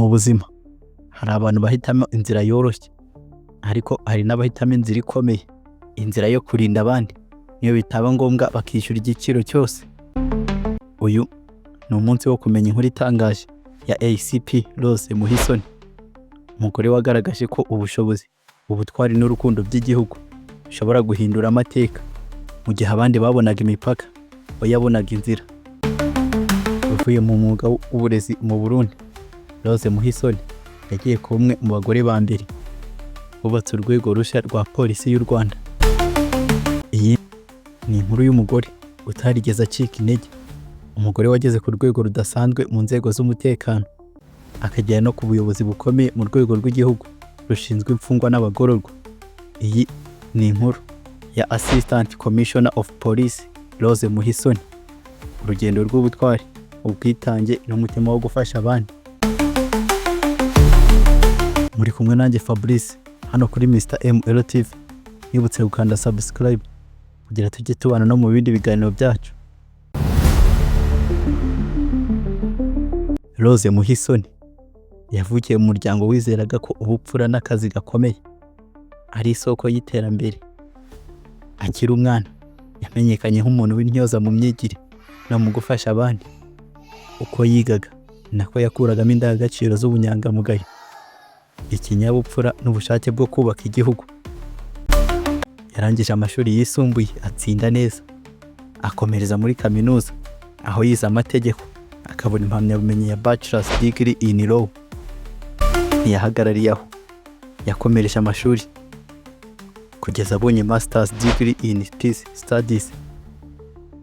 Mu buzima hari abantu bahitamo inzira yoroshye, ariko hari n'abahitamo inzira ikomeye, inzira yo kurinda abandi, niyo bitaba ngombwa bakishyura igiciro cyose. Uyu ni umunsi wo kumenya inkuru itangaje ya ACP Rose Muhisoni, umugore wagaragaje ko ubushobozi, ubutwari n'urukundo by'igihugu bishobora guhindura amateka. Mu gihe abandi babonaga imipaka, we yabonaga inzira. Uvuye mu mwuga w'uburezi mu Burundi, Rose Muhisoni yagiye kuba umwe mu bagore ba mbere bubatse urwego rushya rwa polisi y'u Rwanda. Iyi ni inkuru y'umugore utarigeze acika intege, umugore wageze ku rwego rudasanzwe mu nzego z'umutekano, akagera no ku buyobozi bukomeye mu rwego rw'igihugu rushinzwe imfungwa n'abagororwa. Iyi ni inkuru ya Assistant Commissioner of Police Rose Muhisoni, urugendo rw'ubutwari, ubwitange n'umutima wo gufasha abandi. Muri kumwe nanjye Fabrice hano kuri Mr ML TV, nibutse gukanda subscribe kugira tujye tubana no mu bindi biganiro byacu. Rose Muhisoni yavukiye mu muryango wizeraga ko ubupfura n'akazi gakomeye ari isoko y'iterambere. Akiri umwana yamenyekanye nk'umuntu w'intyoza mu myigire no mu gufasha abandi. Uko yigaga ni nako yakuragamo indangagaciro z'ubunyangamugayo, ikinyabupfura n'ubushake bwo kubaka igihugu. Yarangije amashuri yisumbuye atsinda neza, akomereza muri kaminuza aho yize amategeko akabona impamyabumenyi ya Bachelor's Degree in Law. Ntiyahagarariye aho, yakomereje amashuri kugeza abonye Master's Degree in Peace Studies.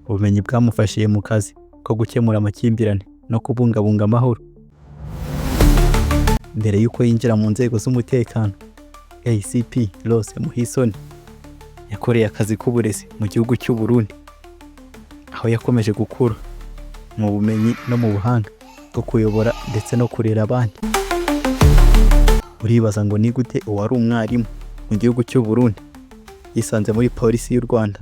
Ubumenyi bwamufashije mu kazi ko gukemura amakimbirane no kubungabunga amahoro. Mbere y'uko yinjira mu nzego z'umutekano, ACP Rose Muhisoni yakoreye akazi k'uburezi mu gihugu cy'u Burundi, aho yakomeje gukura mu bumenyi no mu buhanga bwo kuyobora ndetse no kurera abandi. Uribaza ngo ni gute uwari umwarimu mu gihugu cy'u Burundi yisanze muri polisi y'u Rwanda?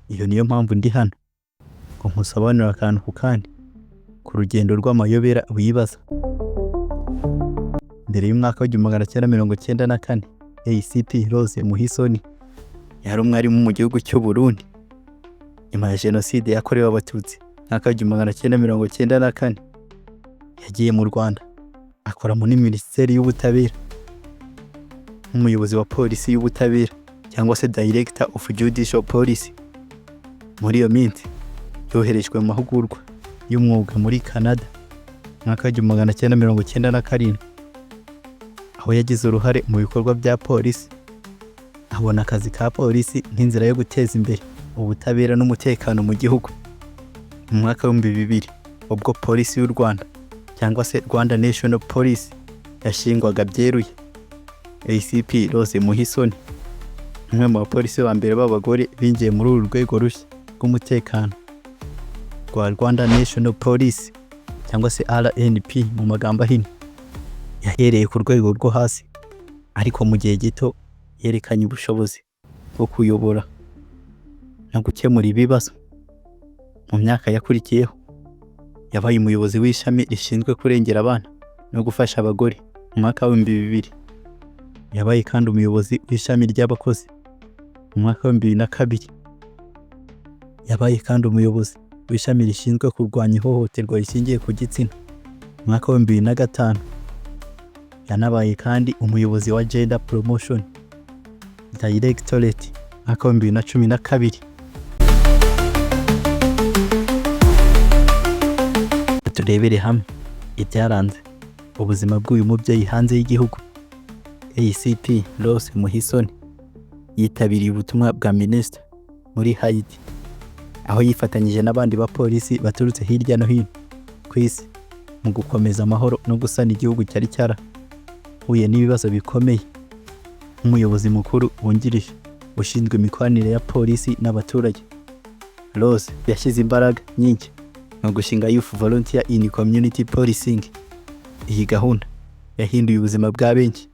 Iyo niyo mpamvu ndi hano ngo nkusobanurire akantu ku kandi ku rugendo rw'amayobera wibaza. Mbere y'umwaka w'1994, ACP Rose Muhisoni yari umwarimu mu gihugu cy'u Burundi. Nyuma ya Jenoside yakorewe Abatutsi mu mwaka w'1994, yagiye mu Rwanda akora muri Minisiteri y'Ubutabera nk'umuyobozi wa polisi y'ubutabera cyangwa se Director of Judicial Police. Muri iyo minsi yoherejwe mu mahugurwa y'umwuga muri Canada mu mwaka w'1997, aho yagize uruhare mu bikorwa bya polisi, abona akazi ka polisi nk'inzira yo guteza imbere ubutabera n'umutekano mu gihugu. Mu mwaka w'2000, ubwo polisi y'u Rwanda cyangwa se Rwanda National Police yashingwaga byeruye, ACP Rose Muhisoni umwe mu bapolisi ba mbere b'abagore binjiye muri uru rwego rushya rw'umutekano rwa Rwanda National Police cyangwa se RNP mu magambo ahinnye. Yahereye ku rwego rwo hasi, ariko mu gihe gito yerekanye ubushobozi bwo kuyobora no gukemura ibibazo. Mu myaka yakurikiyeho yabaye umuyobozi w'ishami rishinzwe kurengera abana no gufasha abagore mu mwaka w'2000. Yabaye kandi umuyobozi w'ishami ry'abakozi mu mwaka w'2002. Yabaye kandi umuyobozi w'ishami rishinzwe kurwanya ihohoterwa rishingiye ku gitsina mu mwaka w'2005. Yanabaye kandi umuyobozi wa Gender Promotion Directorate mu mwaka w'2012. Turebere hamwe ibyaranze ubuzima bw'uyu mubyeyi hanze y'igihugu. ACP Rose Muhisoni yitabiriye ubutumwa bwa Minisitiri muri Haiti, aho yifatanyije n'abandi bapolisi baturutse hirya no hino ku isi mu gukomeza amahoro no gusana igihugu cyari cyarahuye n'ibibazo bikomeye. Nk'umuyobozi mukuru wungirije ushinzwe imikoranire ya polisi n'abaturage, Rose yashyize imbaraga nyinshi mu gushinga Youth Volunteer in Community Policing. Iyi gahunda yahinduye ubuzima bwa benshi,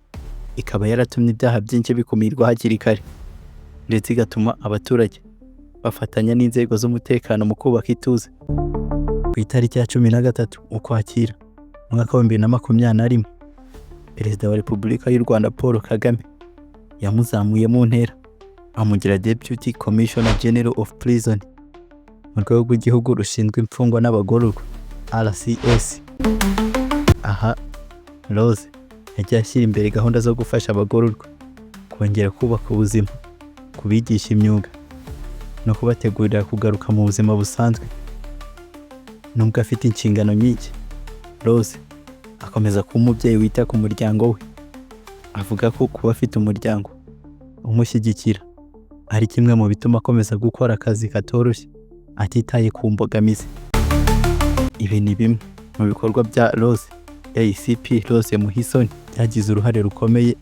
ikaba yaratumye ibyaha byinshi bikumirwa hakiri kare, ndetse igatuma abaturage bafatanya n'inzego z'umutekano mu kubaka ituze. Ku itariki ya 13 Ukwakira umwaka wa 2021, Perezida wa Repubulika y'u Rwanda Paul Kagame yamuzamuye mu ntera, amugira Deputy Commissioner General of Prison mu rwego rw'igihugu rushinzwe imfungwa n'abagororwa, RCS. Aha Rose yagiye ashyira imbere gahunda zo gufasha abagororwa kongera kubaka ubuzima, kubigisha imyuga no kubategurira kugaruka mu buzima busanzwe. Nubwo afite inshingano nyinshi, Rose akomeza kuba umubyeyi wita ku muryango we. Avuga ko kuba afite umuryango umushyigikira ari kimwe mu bituma akomeza gukora akazi katoroshye atitaye ku mbogamizi. Ibi ni bimwe mu bikorwa bya Rose ACP Rose Muhisoni byagize uruhare rukomeye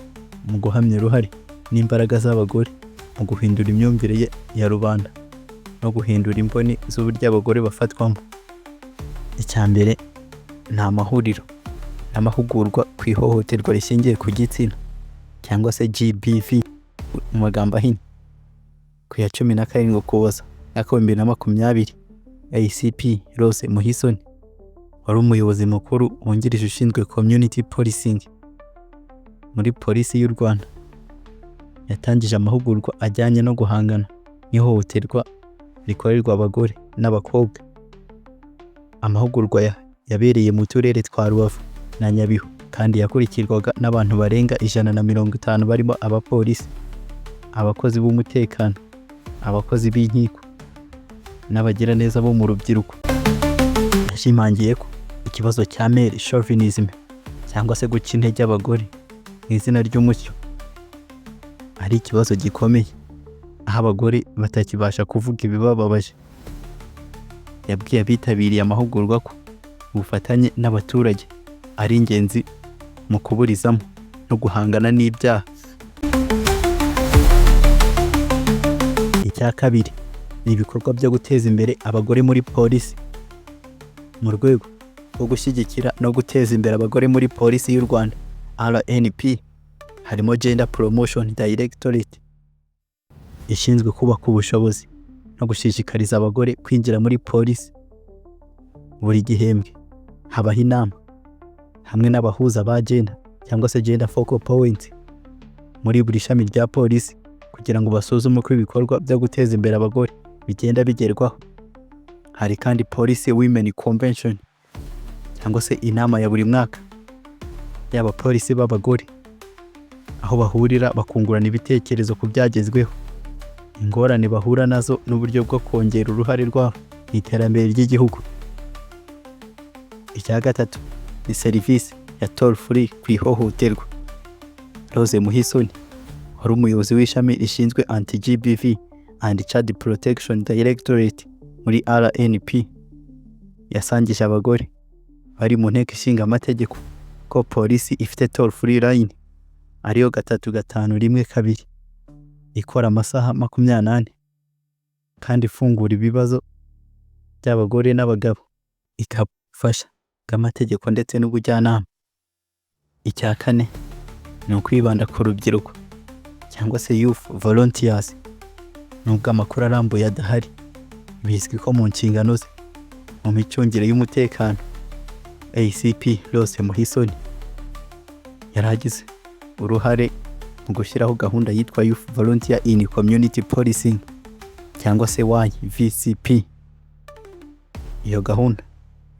mu guhamya uruhare n'imbaraga z'abagore mu guhindura imyumvire ye ya rubanda no guhindura imboni z'uburyo abagore bafatwamo. Icya mbere ni amahuriro n'amahugurwa ku ihohoterwa rishingiye ku gitsina, cyangwa se GBV mu magambo ahinnye. Ku ya 17 Ukuboza mwaka wa 2020, ACP Rose Muhisoni wari umuyobozi mukuru wungirije ushinzwe Community Policing muri Polisi y'u Rwanda yatangije amahugurwa ajyanye no guhangana n'ihohoterwa rikorerwa abagore n'abakobwa. Amahugurwa yabereye mu turere twa Rubavu na Nyabihu kandi yakurikirwaga n'abantu barenga 150, barimo abapolisi, abakozi b'umutekano, abakozi b'inkiko n'abagiraneza bo mu rubyiruko. Yashimangiye ko ikibazo cya male chauvinism, cyangwa se guca intege abagore mu izina ry'umuco, ari ikibazo gikomeye, aho abagore batakibasha kuvuga ibibababaje. Yabwiye abitabiriye amahugurwa ko ubufatanye n'abaturage ari ingenzi mu kuburizamo no guhangana n'ibyaha. Icya kabiri ni ibikorwa byo guteza imbere abagore muri polisi. Mu rwego rwo gushyigikira no guteza imbere abagore muri Polisi y'u Rwanda, RNP, harimo Gender Promotion Directorate ishinzwe kubaka ubushobozi no gushishikariza abagore kwinjira muri polisi. Buri gihembwe habaho inama hamwe n'abahuza ba gender, cyangwa se gender focal point, muri buri shami rya polisi kugira ngo basuzume uko ibikorwa byo guteza imbere abagore bigenda bigerwaho. Hari kandi Police Women Convention, cyangwa se inama ya buri mwaka y'abapolisi b'abagore, aho bahurira bakungurana ibitekerezo ku byagezweho, ingorane bahura nazo n'uburyo bwo kongera uruhare rwabo mu iterambere ry'igihugu. Icya gatatu ni serivisi ya toll free ku ihohoterwa. Rose Muhisoni wari umuyobozi w'ishami rishinzwe Anti GBV and Child Protection Directorate muri RNP yasangije abagore bari mu nteko ishinga amategeko ko polisi ifite toll free line, ariyo 3512, ikora amasaha 24 kandi ifungura ibibazo by'abagore n'abagabo, ikabafasha bw'amategeko ndetse n'ubujyanama. Icya kane ni ukwibanda ku rubyiruko, cyangwa se youth volunteers. Nubwo amakuru arambuye adahari, bizwi ko mu nshingano ze mu micungire y'umutekano, ACP Rose Muhisoni yari agize uruhare mu gushyiraho gahunda yitwa Youth Volunteer in Community Policing, cyangwa se YVCP. Iyo gahunda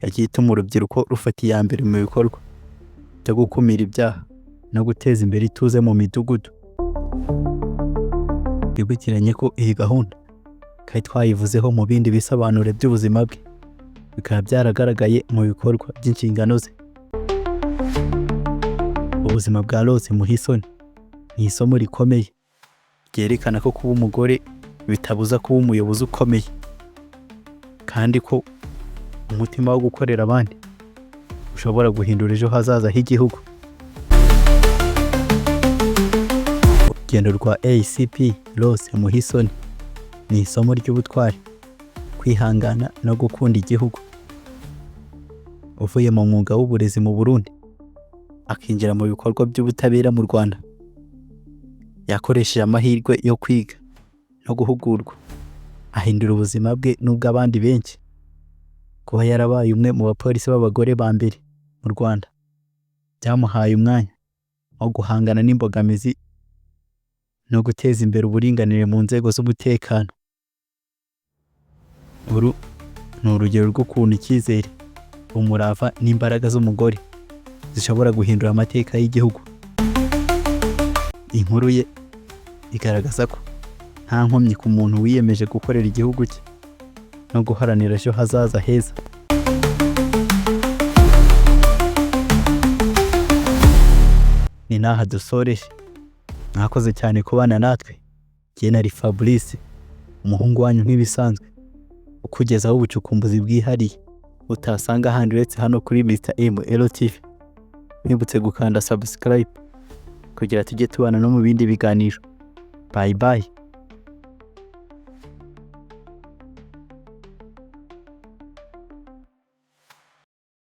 yagiye ituma urubyiruko rufata iya mbere mu bikorwa byo gukumira ibyaha no guteza imbere ituze mu midugudu. Twibukiranye ko iyi gahunda twari twayivuzeho mu bindi bisobanuro by'ubuzima bwe, bikaba byaragaragaye mu bikorwa by'inshingano ze. Ubuzima bwa Rose Muhisoni ni isomo rikomeye ryerekana ko kuba umugore bitabuza kuba umuyobozi ukomeye, kandi ko umutima wo gukorera abandi ushobora guhindura ejo hazaza h'igihugu. Urugendo rwa ACP Rose Muhisoni ni isomo ry'ubutwari, kwihangana no gukunda igihugu. Uvuye mu mwuga w'uburezi mu Burundi akinjira mu bikorwa by'ubutabera mu Rwanda, yakoresheje amahirwe yo kwiga no guhugurwa, ahindura ubuzima bwe n'ubw'abandi benshi. Kuba yarabaye umwe mu bapolisi b'abagore ba mbere mu Rwanda byamuhaye umwanya wo guhangana n'imbogamizi no guteza imbere uburinganire mu nzego z'umutekano. Uru ni urugero rw'ukuntu icyizere, umurava n'imbaraga z'umugore zishobora guhindura amateka y'igihugu. Inkuru ye igaragaza ko nta nkomyi ku muntu wiyemeje gukorera igihugu cye no guharanira ejo hazaza heza. Ni n'aha dusoreje. Mwakoze cyane kubana natwe. Jye nari Fabrice, umuhungu wanyu nk'ibisanzwe, ukugezaho ubucukumbuzi bwihariye utasanga ahandi uretse hano kuri Mr M TV. Nkwibutse gukanda subscribe kugira tujye tubana no mu bindi biganiro. Bye bye.